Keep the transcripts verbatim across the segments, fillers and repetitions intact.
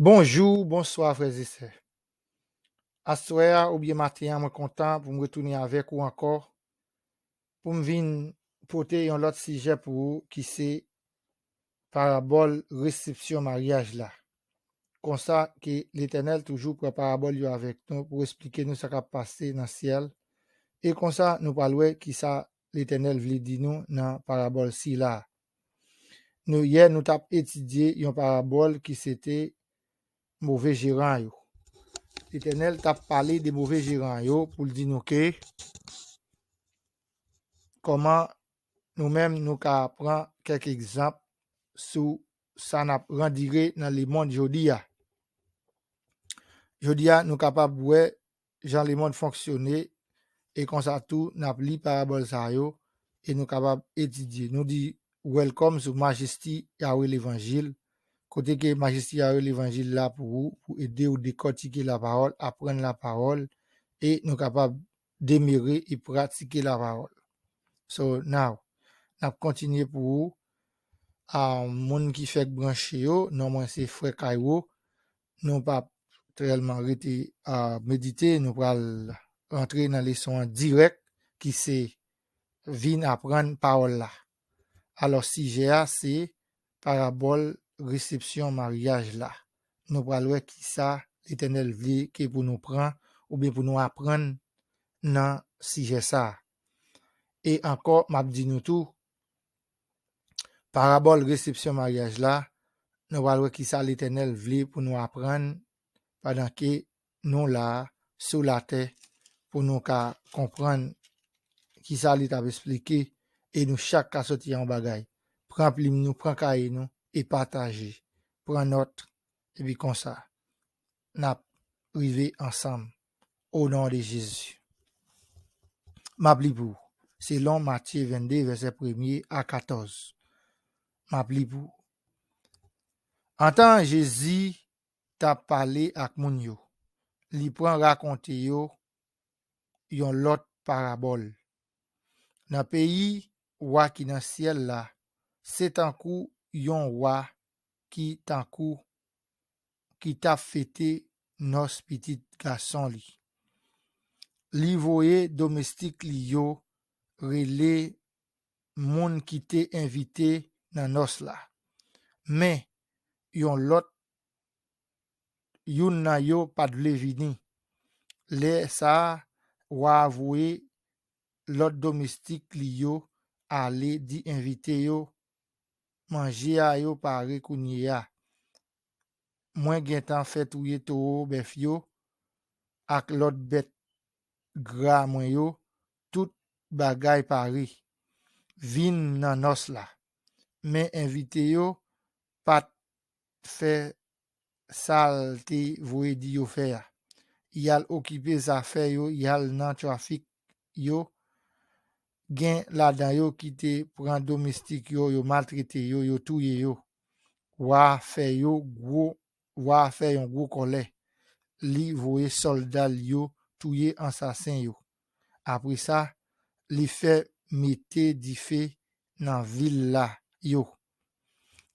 Bonjou, bonswa, frè e sè. Aswè a oubyen maten an, mwen kontan pou m retounen avèk ou ankò, pou m vin pote yon lòt sijè pou ou, ki se parabòl resepsyon maryaj la. Konsa ke Letènèl toujou pran parabòl yo avèk nou pou esplike nou sa k ap pase nan syèl. E konsa, nou pral wè kisa Letènèl vle di nou nan parabòl sila a. Nou, yè, nou t ap etidye yon parabòl ki se te move jeran yo. Letènèl t ap pale de move jeran yo pou l di nou ke kòman nou menm nou ka pran kèk egzanp sou sa n ap randire nan lemonn jodi a. Jodi a, nou kapab wè jan lemonn fonksyone, e konsa tou, n ap li parabòl sa yo, e nou kapab etidye. Nou di, welcome sou Majesti Yawe Levanjil, kote ke Majesti Yawe Levanjil la pou ou, pou ede ou dekòtike lapawòl, aprann lapawòl, e nou kapab demere e pratike lapawòl. So, now, n ap kontinye pou ou. A, moun ki fèk branche yo, non mwen se Frè Kaywo. Nou p ap trèlman rete, a, medite, nou pral rantre nan leson an dirèk, ki se vin aprann pawòl la. Alò, sijè a se parabòl resepsyon maryaj la. Nou pral wè kisa Letènèl vle ke pou nou pran oubyen pou nou aprann nan sijè sa a. E ankò, m ap di nou tou, parabòl resepsyon maryaj la, nou pral wè kisa Letènèl vle pou nou aprann pandan ke nou la a, sou latè, pou nou ka konprann kisa li t ap esplike, e nou chak ka soti yon bagay. Pran plim nou, pran kaye nou, e pataje. Pran nòt, epi konsa, n ap rive ansanm. O non de Jezi. M ap li pou ou. Selon Matye vennde, vèsè premye a katòz. M ap li pou ou. Antan Jezi t ap pale ak moun yo, li pran rakonte yo yon lòt parabòl. Nan peyi wa ki nan syèl la, se tankou yon wa ki tankou ki t ap fete nòs pitit gason li. Li voye domestik li yo rele moun ki te envite nan nòs la. Men, yon lòt, youn nan yo pa t vle vini. Lè sa a, wa a voye lòt domestik li yo ale di envite yo, manje a yo pare kounye a. Mwen gentan fè touye towo bèf yo ak lòt bèt gra mwen yo, tout bagay pare. Vin nan nòs la. Men envite yo pa t fè sa l te voye di yo fè a. Y al okipe zafè yo, y al nan trafik yo. Gen ladan yo ki te pran domestik yo, yo maltrete yo, yo touye yo. Wa a fè yo gwo, wa a fè yon gwo kòlè. Li voye sòlda l yo touye ansasen yo. Apre sa, li fè mete dife nan vil la yo.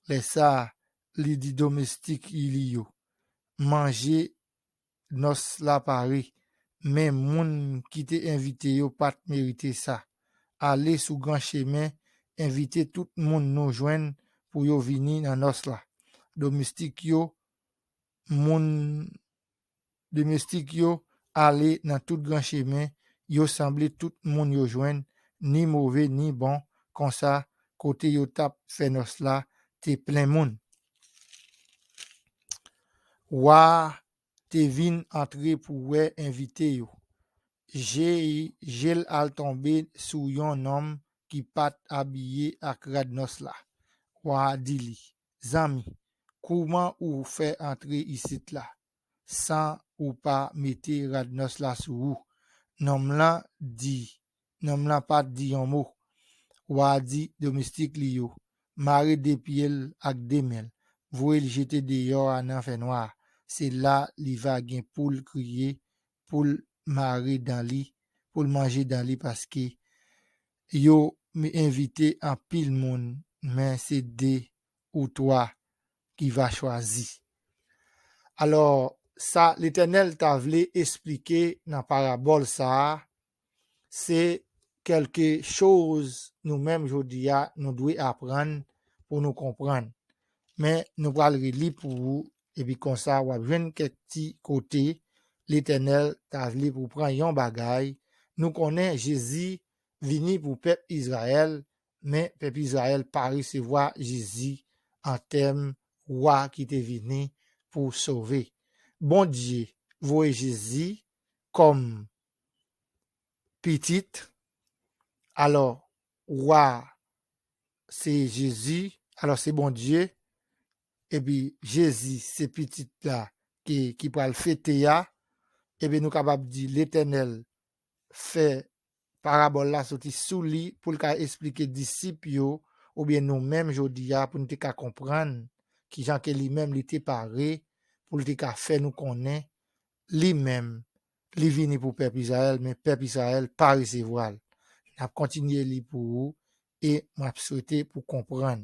Lè sa a, li di domestik li yo, manje nòs la pare, men moun ki te envite yo pa t merite sa. Ale sou gran chemen, envite tout moun nou jwenn pou yo vini nan nòs la. Domestik yo, moun, domestik yo ale nan tout gran chemen, yo sanble tout moun yo jwenn, ni move ni bon, konsa kote yo t ap fè nòs la te plen moun. Wa a te vin antre pou wè envite yo. Je, je l al tonbe sou yon nonm ki pa t abiye ak rad nòs la. Wa a di li, zanmi, kouman ou fè antre isit la, san ou pa mete rad nòs la sou ou? Nonm lan di, nonm lan pa t di yon mo. Wa a di domestik li yo, mare de pye l ak de men l, voye l jete deyò a nan fènwa a. Se la li va gen pou l kriye, pou l mare dan li, pou l manje dan li, paske yo envite anpil moun, men se de ou twa ki va chwazi. Alò, sa Letènèl ta vle esplike nan parabòl sa a, se kèlke choz nou menm jodi a nou dwe aprann pou nou konprann. Men nou pral reli pou ou, epi konsa w ap jwenn kèk ti kote Letènèl ta vle pou pran yon bagay. Nou konnen Jezi vini pou pèp Izrayèl, men pèp Izrayèl pa resevwa Jezi an tèm wa ki te vini pou sove. Bondye voye Jezi kòm pitit. Alò, wa se Jezi, alò se Bondye, epi Jezi se pitit la ki, ki pral fete a, epi nou kapab di Letènèl fè parabòl la soti sou li pou l ka esplike disip yo, oubyen nou menm jodi a, pou n te ka konprann kijan ke li menm li te pare, pou l te ka fè nou konnen li menm, li vini pou pèp Izrayèl, men pèp Izrayèl pa resevwa l. N ap kontinye li pou ou e m ap swete pou konprann.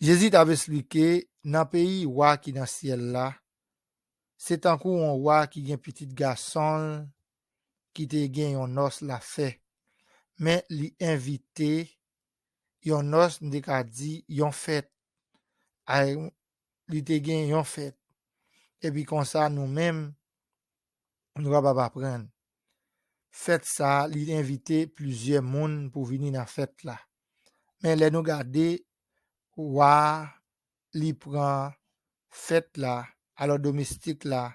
Jezi t ap esplike, nan peyi wa ki nan syèl la, se tankou yon wa ki gen pitit gason l ki te gen yon nòs l ap fè. Men li envite yon nòs, m te ka di yon fèt. Ay, li te gen yon fèt. Epi konsa nou menm, nou kapab aprann. Fèt sa a, li envite plizyè moun pou vini nan fèt la. Men lè nou gade, wa a, li pran fèt la, alò domestik la,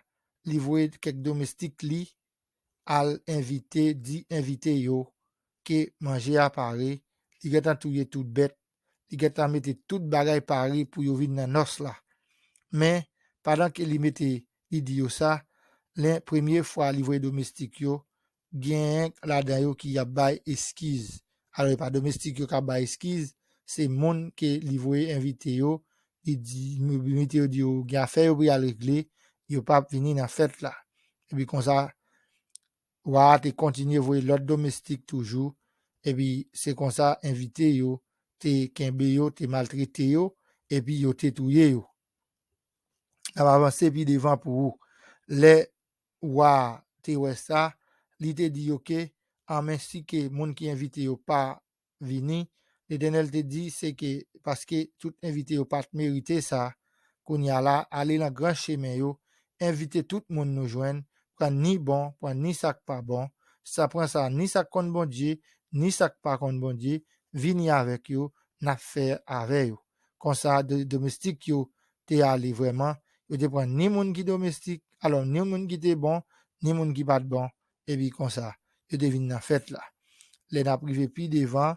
li voye kèk domestik li al envite, di envite yo ke manje a pare, li gentan touye tout bèt, li gentan mete tout bagay pare pou yo vin nan nòs la. Men, pandan ke li mete, li di yo sa, len premye fwa li voye domestik yo, gen ladan yo ki ap bay eskiz. Alò, e pa domestik yo k ap bay eskiz, se moun ke li voye envite yo, li di, envite yo di yo gen afè yo pou y al regle, yo p ap vini nan fèt la. Epi konsa, wa a te kontinye voye lòt domestik toujou, epi se konsa envite yo te kenbe yo, te maltrete yo, epi yo te touye yo. N ap avanse pi devan pou ou. Lè wa a te wè sa, li te di yo ke, anmensi ke moun ki envite yo pa vini, Letènèl te di, se ke paske tout envite yo pa t merite sa, kounye a la, ale nan gran chemen yo, envite tout moun nou jwenn, pran ni bon, pran ni sa k pa bon, sa pran sa, ni sa k konn Bondye, ni sa k pa konn Bondye, vini avèk yo, n ap fè avè yo. Konsa, do-, domestik yo te ale vrèman, yo te pran ni moun ki domestik, alò, ni moun ki te bon, ni moun ki pa t bon, epi konsa, yo te vin nan fèt la. Lè n ap rive pi devan,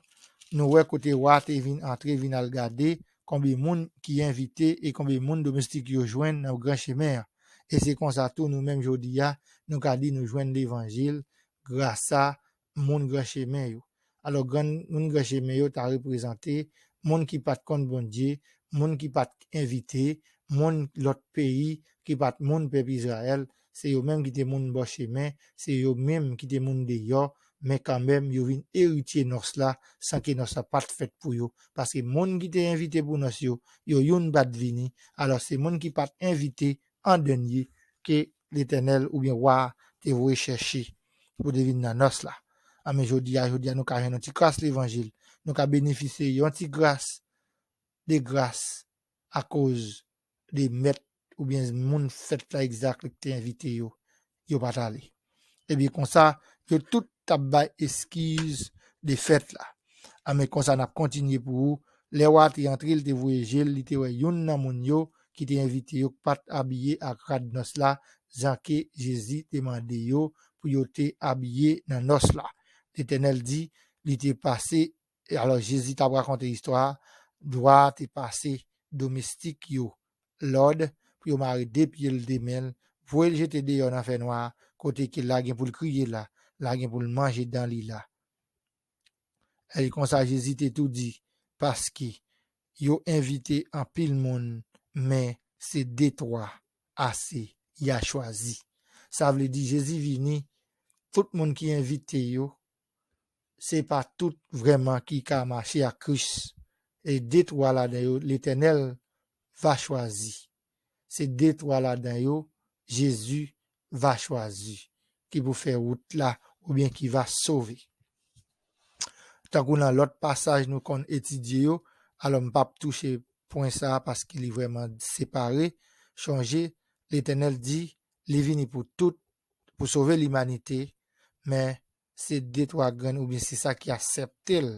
nou wè kote wa te vin antre, vin al gade konbyen moun ki envite e konbyen moun domestik yo jwenn nan gran chemen an. E se konsa tou, nou menm jodi a, nou ka di nou jwenn levanjil grasa moun gran chemen yo. Alò, gran, moun gran chemen yo ta reprezante moun ki pa t konn Bondye, moun ki pa t envite, moun lòt peyi ki pa t moun pèp Izrayèl, se yo menm ki te moun bò chemen, se yo menm ki te moun deyò, men kanmenm yo vin eritye nòs la san ke nòs la pa t fèt pou yo. Paske moun ki te envite pou nòs yo, yo youn pa t vini. Alò, se moun ki pa t envite an dènye ke Letènèl oubyen wa a te voye chèche pou te vin nan nòs la. Anben jodi a, jodi a nou ka jwenn yon ti kras levanjil. Nou ka benefisye yon ti gras de gras akoz de mèt oubyen moun fèt la egzak ki te envite yo, yo pa t ale. Ebyen konsa, yo tout t ap bay eskiz de fèt la. Anben konsa n ap kontinye pou ou. Lè wa a te antre, li te voye je l, li te wè youn nan moun yo ki te envite yo k pa t abiye ak rad nòs la, jan ke Jezi te mande yo pou yo te abiye nan nòs la. Letènèl di, li te pase, alò Jezi t ap rakonte istwa a, wa a te pase domestik yo lòd pou yo mare de pye l, de men l, voye l jete deyò nan fènwa a, kote ke la gen pou l kriye la, la gen pou l manje dan li la. E konsa Jezi te tou di, paske yo envite anpil moun, men se de twa ase y a chwazi. Sa vle di Jezi vini, tout moun ki envite yo, se pa tout vrèman ki ka mache ak Kris. E de twa ladan yo, Letènèl va chwazi. se de twa ladan yo Jezi va chwazi, ki pou fè wout la oubyen ki va sove. Tankou nan lòt pasaj nou konn etidye yo, alò m p ap touche pwen sa a paske li vrèman separe. Chonje, Letènèl di li vini pou tout, pou sove limanite, men se de twa grenn oubyen se sa ki aksepte l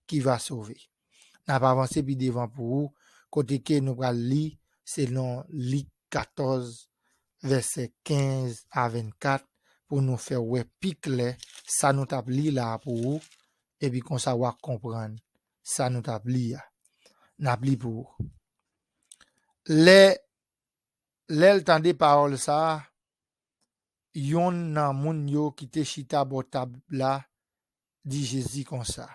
ki va sove. N ap avanse pi devan pou ou, kote ke nou pral li selon Lik katòz, vèsè kenz a vennkat, pou nou fè wè pi klè sa nou t ap li la a pou ou, epi konsa w a konprann sa nou t ap li a. N ap li pou ou. Lè, lè l tande pawòl sa a, yonn nan moun yo ki te chita bò tab la di Jezi konsa,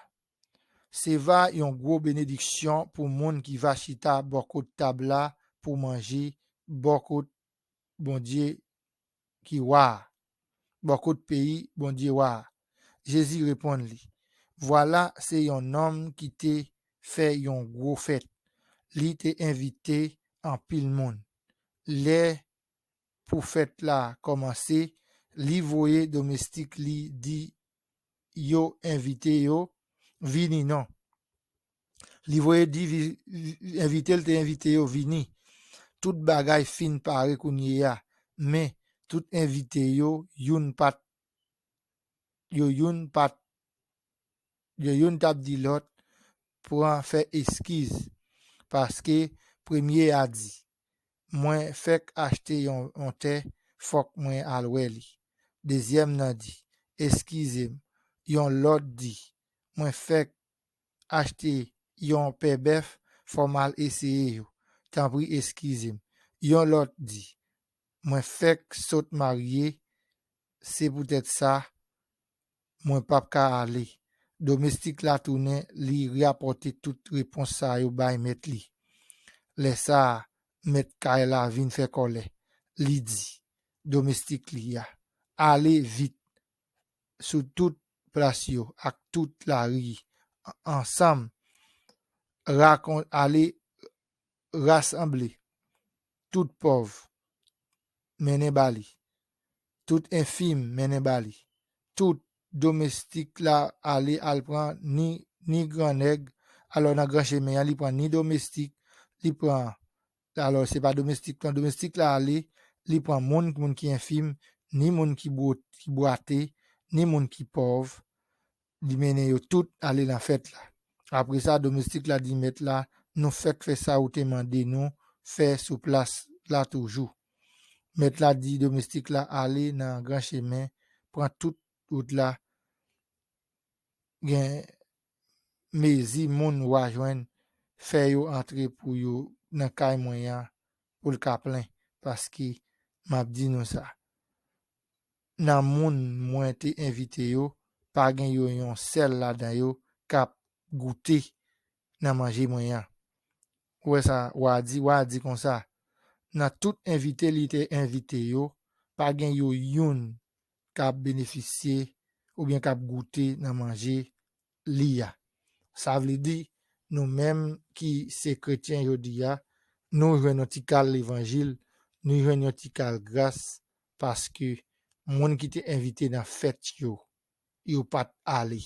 se va yon gwo benediksyon pou moun ki va chita bò kot tab la pou manje bò kot Bondye ki wa a, bò kot peyi Bondye wa a. Jezi reponn li, vwala se yon nonm ki te fè yon gwo fèt. Li te envite anpil moun. Lè pou fèt la kòmanse, li voye domestik li di yo envite yo vini non. Li voye di vi- vi- envite l te envite yo vini. Tout bagay fin pare kounye a, men tout envite yo youn pa t yo youn pa t yo youn t ap di lòt pran fè eskiz, paske premye a di, mwen fèk achte yon, yon tè, fòk mwen al wè li. Dezyèm nan di, eskize m. Yon lòt di, mwen fèk achte yon pè bèf, fò m al eseye yo. Tanpri eskize m. Yon lòt di, mwen fèk sot marye, se poutèt sa mwen p ap ka ale. Domestik la tounen, li rapòte tout repons sa yo bay mèt li. Lè sa a, mèt kay la vin fè kòlè. Li di domestik li a, ale vit sou tout plas yo ak tout lari ansanm, rakon, ale rasanble tout pòv, mennen ba li. Tout enfim, mennen ba li. Tout domestik la ale al pran ni, ni grannèg, alò nan gran chemen an, li pran ni domestik, li pran, alò se pa domestik lan, domestik la ale, li pran moun, moun ki enfim, ni moun ki bwo- ki bwate, ni moun ki pòv, li mennen yo tout ale nan fèt la. Apre sa, domestik la di mèt la, nou fèk fè sa ou te mande nou fè sou plas la toujou. Mèt la di domestik la ale nan gran chemen, pran tout wout la, gen mezi moun w a jwenn, fè yo antre pou yo nan kay mwen an, pou l ka plen, paske m ap di nou sa. Nan moun mwen te envite yo, pa gen yo yon sèl ladan yo k ap goute nan manje mwen an. Ou wè sa, w a di, w a di konsa, nan tout envite li te envite yo, pa gen yo youn k ap benefisye oubyen k ap goute nan manje li a. Sa vle di, nou menm ki se kretyen jodi a, nou jwenn yon ti kal levanjil, nou jwenn yon ti kal gras, paske moun ki te envite nan fèt yo, yo pa t ale.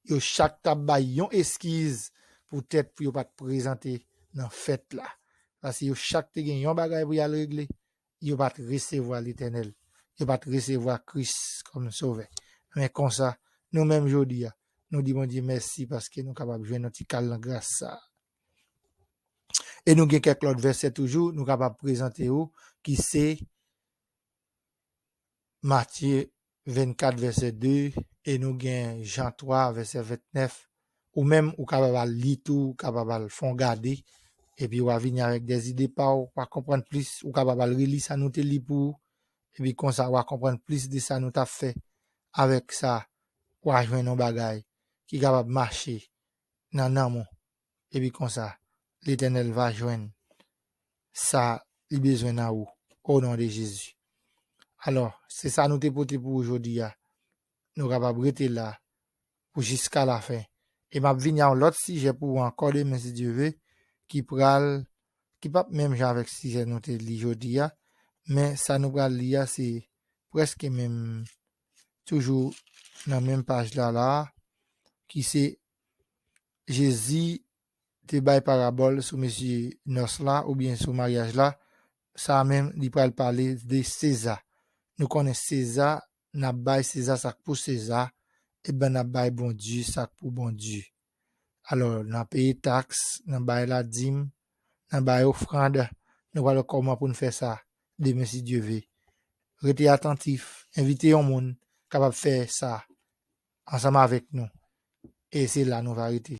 Yo chak t ap bay yon eskiz poutèt pou yo pa t prezante nan fèt la. Paske yo chak te gen yon bagay pou y al regle, yo pa t resevwa Letènèl. Yo pa t resevwa Kris kòm Sovè. Men konsa, nou menm jodi a, nou di Bondye mèsi paske nou kapab jwenn yon ti kal nan gras sa a. E nou gen kèk lòt vèsè toujou, nou kapab prezante yo, ki se Matye vennkat vèsè de, e nou gen Jan twa vèsè vennèf. Ou menm, ou kapab al li tou, ou kapab al fè yon gade, epi w a vini avèk de zide pa w, w a konprann plis, ou kapab al reli sa nou te li pou ou, epi konsa w a konprann plis de sa nou t ap fè. Avèk sa, w a jwenn yon bagay ki kapab mache nan nanm ou, epi konsa, Letènèl va jwenn sa li bezwen nan ou, o non de Jezi. Alò, se sa nou te pote pou ou jodi a. Nou kapab rete la pou jiska lafen. E m ap vini a yon lòt sijè pou ou ankò demen, si Dye ve, ki pral ki p ap menm jan avèk sijè nou te li jodi a, men sa nou pral li a, se prèske menm, toujou nan menm paj la la, ki se Jezi te bay parabòl sou mesye nòs la oubyen sou maryaj la, sa menm li pral pale de Seza. Nou konnen Seza, n ap bay Seza sa k pou Seza, ebyen n ap bay Bondye sa k pou Bondye. Alò, nan peye taks, nan bay ladim, nan bay ofrann, nou pral wè kòman pou n fè sa demen si Dye ve. Rete atantif, envite yon moun kapab fè sa ansanm avèk nou. E se la nou va rete.